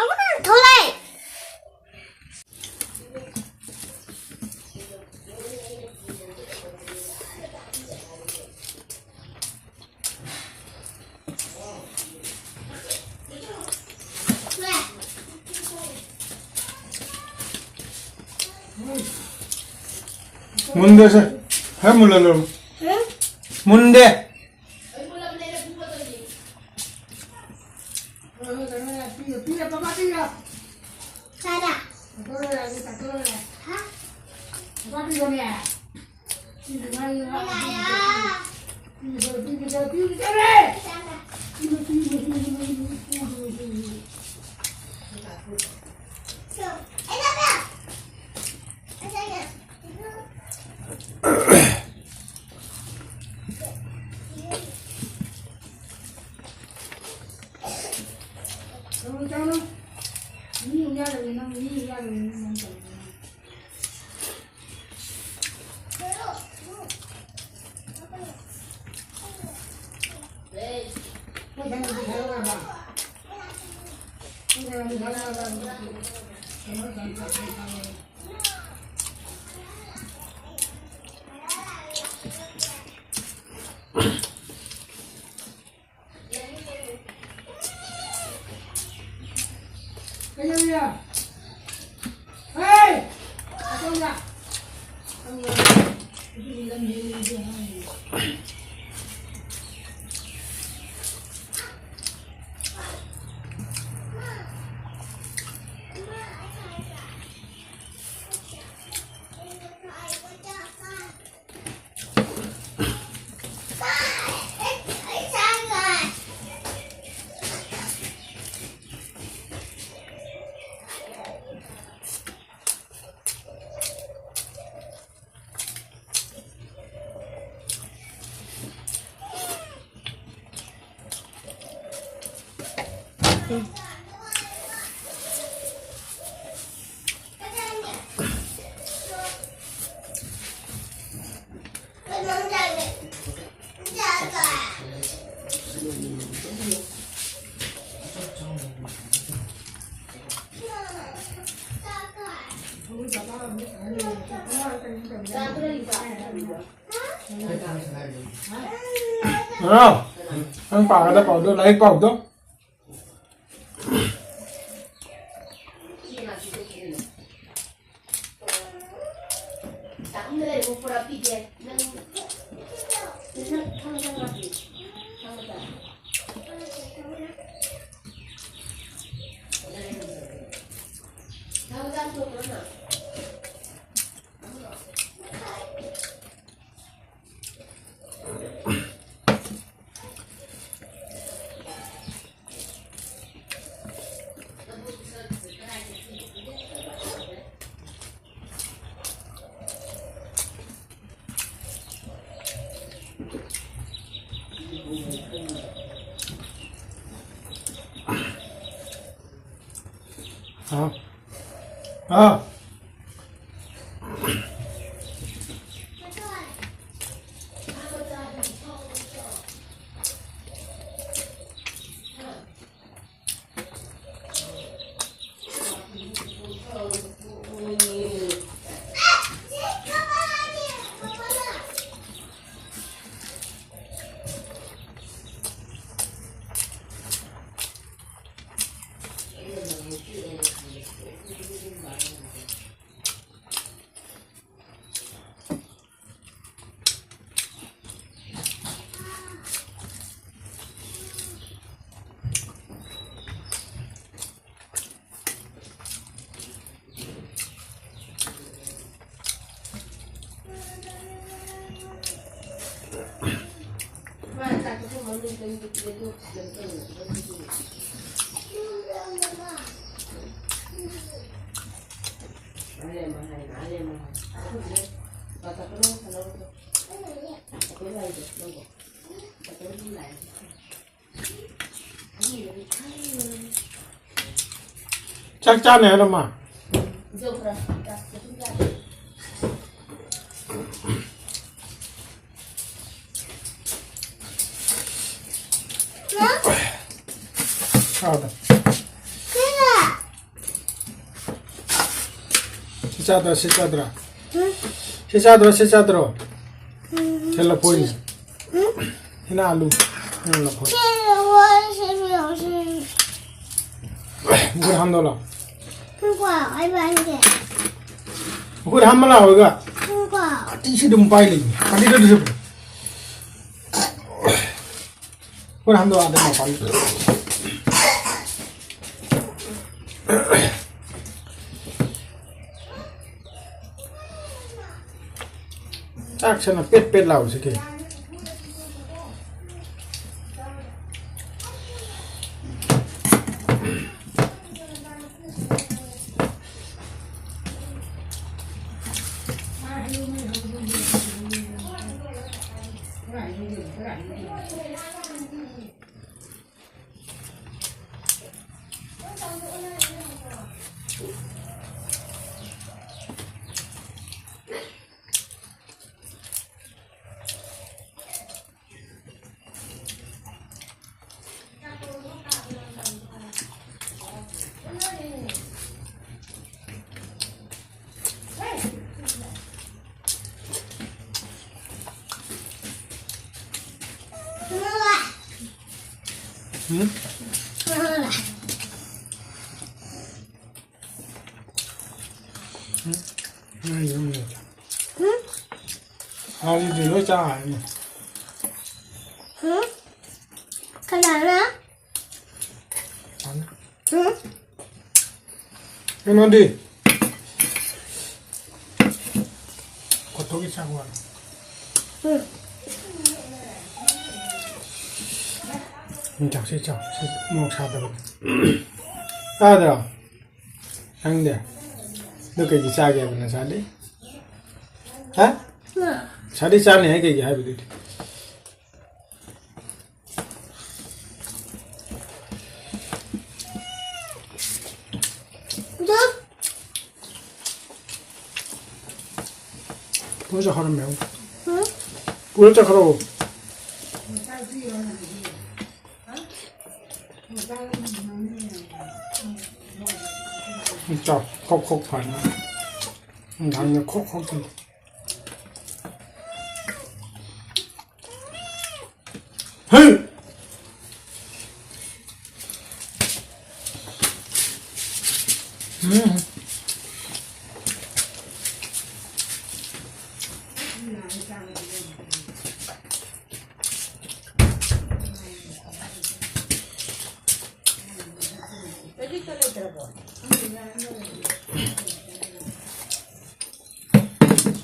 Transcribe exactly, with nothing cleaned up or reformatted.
ꯑꯃꯨꯛ ꯊꯣꯛꯂꯛꯑꯦ꯫ ꯃꯨꯟꯗꯦꯁꯦ꯫ ꯍꯦ, ꯃꯨꯜꯍꯜꯂꯣ꯫ ꯃꯨꯟꯗꯦ꯫ ꯆꯥꯔꯥ꯫ ꯍꯥ? ꯍꯥꯎ, ꯅꯪ ꯄꯥꯒꯗꯕ ꯄꯥꯎꯗꯣ, ꯂꯥꯏꯔꯤꯛ ꯄꯥꯎꯗꯣ꯫ ꯍꯥꯎ꯫ ꯍꯥꯎ꯫ ꯆꯥꯛ ꯆꯥꯅꯤ ꯍꯥꯏꯔꯣ, ꯃꯥ? ꯆꯥꯎꯗ꯫ ꯆꯥꯗ꯭ꯔꯣ, ꯁꯤ ꯆꯥꯗ꯭ꯔꯣ? ꯎꯝ꯫ ꯁꯤ ꯆꯥꯗ꯭ꯔꯣ, ꯁꯤ ꯆꯥꯗ꯭ꯔꯣ? ꯎꯝ꯫ ꯁꯤ ꯂꯐꯣꯏꯅꯤ꯫ ꯎꯝ꯫ ꯁꯤꯅ ꯑꯂꯨ꯫ ꯁꯤꯅ ꯂꯐꯣꯏ꯫ ꯁꯤ ꯂꯐꯣꯏ, ꯁꯤ ꯂꯐꯣꯏ, ꯁꯤ꯫ ꯃꯈꯨꯠ ꯍꯥꯝꯗꯣꯛꯂꯣ꯫ ꯉꯥꯏꯈꯣ, ꯑꯩ ꯄꯥꯏꯒꯦ꯫ ꯃꯈꯨꯠ ꯍꯥꯝꯕ ꯂꯥꯛꯑꯣꯒ꯫ ꯉꯥꯏꯈꯣ꯫ ꯀꯥꯇꯤꯁꯤ ꯑꯗꯨꯝ ꯄꯥꯏ ꯂꯩꯅꯤ꯫ ꯀꯥꯇꯤꯗꯣ ꯑꯗꯨꯁꯨ꯫ ꯃꯈꯨꯠ ꯍꯥꯝꯗꯣꯛꯑꯣ, ꯑꯗꯨꯝ ꯃꯄꯥꯟꯗ꯫ ꯆꯥꯛꯁꯤꯅ ꯄꯦꯠ ꯄꯦꯠ ꯂꯥꯎꯔꯤꯁꯤ ꯀꯩꯅꯣ? ꯎꯝ? ꯎꯝ? ꯉꯥꯔꯤꯗꯤ ꯂꯣꯏ ꯆꯥ ꯍꯥꯏꯅꯤ꯫ ꯎꯝ? ꯀꯅꯥꯅ? ꯎꯝ? ꯀꯩꯅꯣꯗꯤ? ꯀꯣꯊꯣꯛꯀꯤ ꯆꯥꯛ ꯋꯥꯅꯤ꯫ ꯎꯝ꯫ ꯎꯝ, ꯆꯥꯎꯁꯤ, ꯆꯥꯎ, ꯁꯤ ꯃꯣꯔꯣꯛ ꯁꯥꯗꯕ꯫ ꯇꯥꯗ꯭ꯔꯣ? ꯈꯪꯗꯦ꯫ ꯑꯗꯨ ꯀꯩꯒꯤ ꯆꯥꯒꯦ ꯍꯥꯏꯕ ꯅꯁꯥꯗꯤ? ꯍꯥ? ꯎꯝ꯫ ꯅꯁꯥꯗꯤ ꯆꯥꯅꯤ ꯍꯥꯏ ꯀꯩꯒꯤ ꯍꯥꯏꯕꯗꯨꯗꯤ? ꯑꯗꯨ ꯄꯨꯔ ꯆꯠꯈ꯭ꯔꯣ, ꯃꯌꯥꯝ꯫ ꯎꯝ? ꯄꯨꯔ ꯆꯠꯈ꯭ꯔꯣ꯫ ꯆꯥꯎ, ꯈꯣꯛ ꯈꯣꯛ ꯐꯅ꯫ ꯅꯨꯡꯗꯥꯡꯗ ꯈꯣꯛ ꯈꯣꯛꯇꯅ꯫ ꯍꯩ! ꯎꯝ꯫